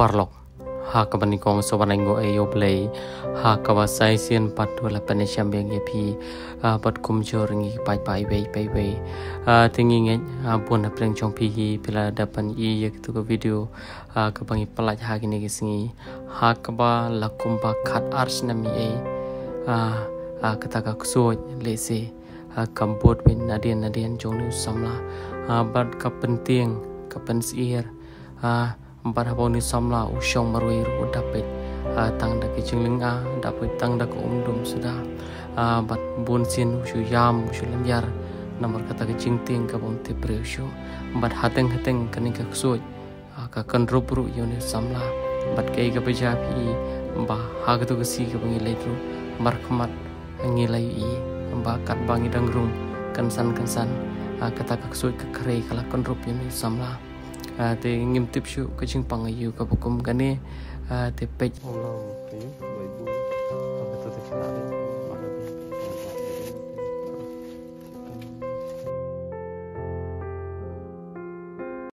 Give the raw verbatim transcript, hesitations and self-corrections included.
paralok. Ha kaba nyngkong sa wan ai nguh ïa U Blei ha kaba sa shisien pat u la pynïashem biang ïa phi, ah, bad kumjuh ngi paidbah iwei pa iwei. Ah, te ngi ngeit, ah, bun na pdeng jong phi hi phi la dep ban ïohi ïa kito ki video, ah, kaba ngi pynlait ha kine ki sngi. Ha kaba la kumba khat ar snem ïa, ah, ah, kata ka ksuid lehse, ah, kam bud beit nadien nadien jong une u samla. Ah, bad ka pyntieng, ka pynsyier, ah, bad haba une u samla u shong marwei ruh u dap beit, ah, tang da ka jinglynga, dap beit tang da ka umdum suda. Ah, bad bun sien u shu ïam, u shu lynñiar namar kata ka jingtieng kaba ym tip briew shuh. Bad hateng hateng kane ka ksuid, ah, ka kynrup ruh ïa une u samla. Bad kaei kaba jia phi i ba ha kato ka sngi kaba ngi leit ruh, markhmat ngi la ïohi ba katba ngi dang rung kynsan kynsan, ah, kata ka ksuid ka khrei ka la kynrup ïa une u samla. Ah, te ngim tip shuh ka jingpang aïu kaba kum kane, ah, te peit.